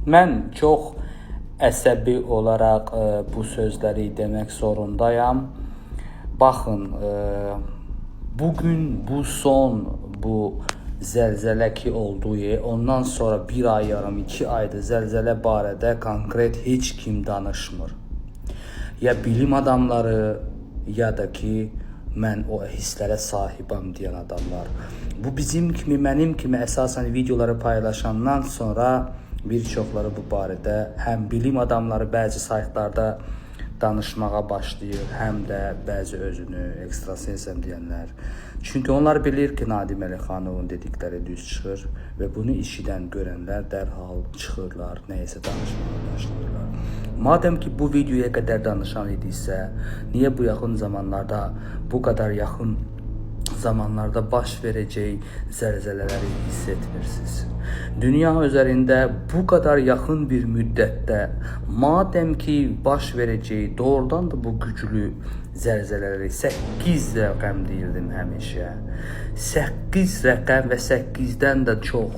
Mən çox əsəbi olaraq bu sözləri demək zorundayam. Baxın, bugün bu son bu zəlzələ ki oldu, ondan sonra bir ay yarım, 2 aydır zəlzələ barədə konkret heç kim danışmır. Ya bilim adamları, ya da ki mən o hisslərə sahibam deyən adamlar. Bu bizim kimi, mənim kimi əsasən videoları paylaşandan sonra bir çoxları bu barədə həm bilim adamları bəzi saytlarda danışmağa başlayır, həm də bəzi özünü ekstrasensəm deyənlər. Çünki onlar bilir ki, Nadim Əlixanovun dedikləri düz çıxır və bunu eşidən, görənlər dərhal çıxırlar, nəyisə danışmağa başlayırlar. Madəm ki bu videoya qədər danışan idisə, niyə bu yaxın zamanlarda, bu qədər yaxın zamanlarda baş verəcək zəlzələləri hiss etmirsiniz? Dünya üzərində bu qədər yaxın bir müddətdə, madəm ki baş verəcək doğrudan da bu güclü zəlzələləri 8 rəqəm deyirdim həmişə. 8 rəqəm və 8-dən də çox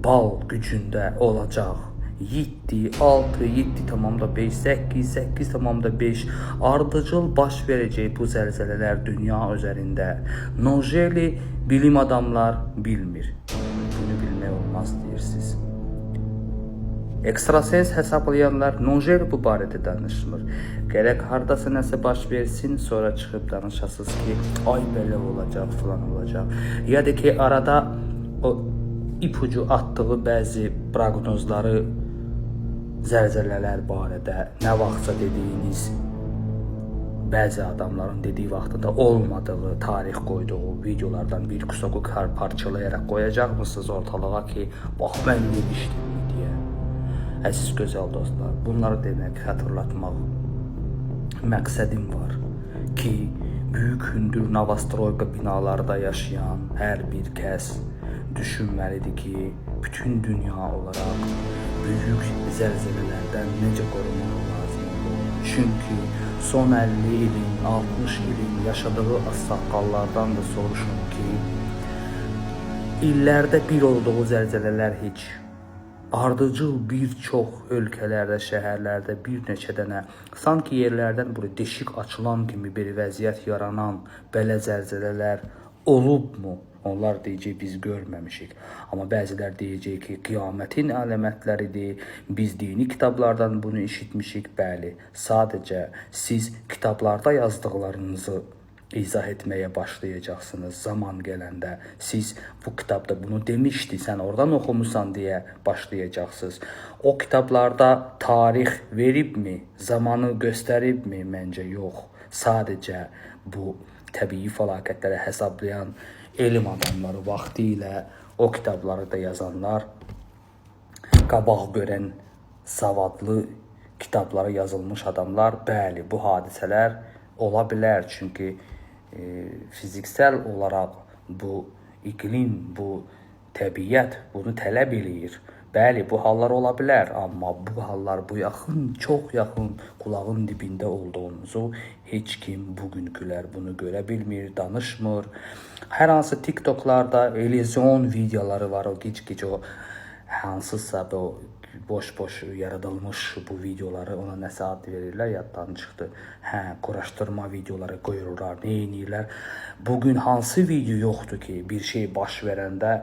bal gücündə olacaq. 7, 6, 7,5, 8, 8,5 ardıcıl baş verəcək bu zəlzələlər dünya üzərində. Nojeli bilim adamlar bilmir. Bunu bilmək olmaz deyirsiniz. Ekstrasens hesablayanlar Nojeli bu barədə danışmır. Gərək hardasa nəsə baş versin, sonra çıxıb danışasınız ki, ay belə olacaq, filan olacaq. Ya da ki arada o ipucu atdığı bəzi proqnozları zəlzələlər barədə nə vaxtsa dediyiniz bəzi adamların dediyi vaxtında olmadığı tarix qoyduğu videolardan bir kusoku parçalayaraq qoyacaqmısınız ortalığa ki, bax mən demişdim deyə. Əziz gözəl dostlar, bunları demək, xatırlatmaq məqsədim var ki, böyük hündür Novostroyka binalarda yaşayan hər bir kəs düşünməlidir ki, bütün dünya olaraq böyük zəlzələlərdən necə qorunmaq lazım olduğunu. Çünki son 50 ilin, 60 ilin yaşadığı ağsaqqallardan da soruşun ki, illərdə bir olduğu zəlzələlər heç ardıcıl bir çox ölkələrdə, şəhərlərdə bir neçə dənə sanki yerlərdən bura deşik açılan kimi bir vəziyyət yaranan belə zəlzələlər olubmu? Onlar deyəcək biz görməmişik. Amma bəzilər deyəcək ki, qiyamətin əlamətləridir. Biz dini kitablardan bunu eşitmişik. Bəli, sadəcə siz kitablarda yazdıqlarınızı izah etməyə başlayacaqsınız zaman gələndə. Siz bu kitabda bunu demişdi, sən oradan oxumusan deyə başlayacaqsınız. O kitablarda tarix veribmi, zamanı göstəribmi? Məncə yox. Sadəcə bu təbii fəlakətləri hesablayan elm adamları vaxtilə o kitabları da yazanlar, qabaq görən savadlı kitablara yazılmış adamlar, bəli, bu hadisələr ola bilər. Çünki fiziksel olaraq bu iqlim, bu təbiət bunu tələb eləyir. Bəli, bu hallar ola bilər, amma bu hallar bu yaxın, çox yaxın qulağın dibində olduğunuzu heç kim bugünkülər bunu görə bilmir, danışmır. Hər hansı TikToklarda illüzyon videoları var, o gic-gic o hansısa bu boş-boş yaradılmış bu videoları ona nəsə ad verirlər, yaddan çıxdı. Hə, quraşdırma videoları qoyurlar, nə edirlər? Bugün hansı video yoxdur ki, bir şey baş verəndə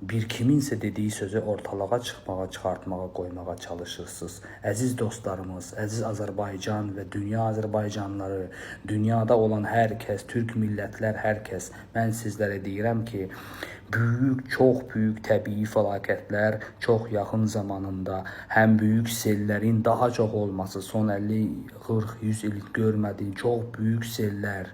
bir kiminsə dediyi sözü ortalığa çıxmağa, çıxartmağa, qoymağa çalışırsınız. Əziz dostlarımız, əziz Azərbaycan və dünya Azərbaycanlıları, dünyada olan hər kəs, türk millətlər, hər kəs, mən sizlərə deyirəm ki, böyük, çox böyük təbii fəlakətlər çox yaxın zamanında həm böyük sellərin daha çox olması, son 50, 40, 100 il görmədiyim çox böyük sellər,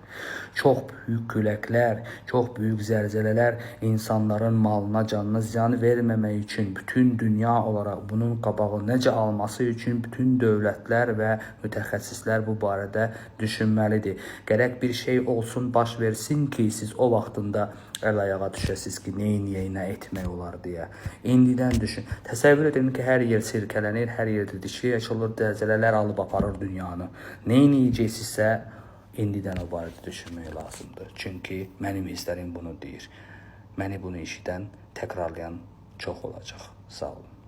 çox böyük küləklər, çox böyük zəlzələlər insanların malına, canına ziyan verməmək üçün bütün dünya olaraq bunun qabağı necə alması üçün bütün dövlətlər və mütəxəssislər bu barədə düşünməlidir. Gərək bir şey olsun, baş versin ki, siz o vaxtında əl ayağa düşəsiniz ki, nə eləyək, nə etmək olar deyə. İndidən düşün. Təsəvvür edin ki, hər yer sirkələnir, hər yerdə dişi açılır, zəlzələlər alıb aparır dünyanı. Nə eləyəcəksinizsə, indidən o barədə düşünmək lazımdır. Çünki mənim hisslərim bunu deyir. Məni bunu eşidən, təkrarlayan çox olacaq. Sağ olun.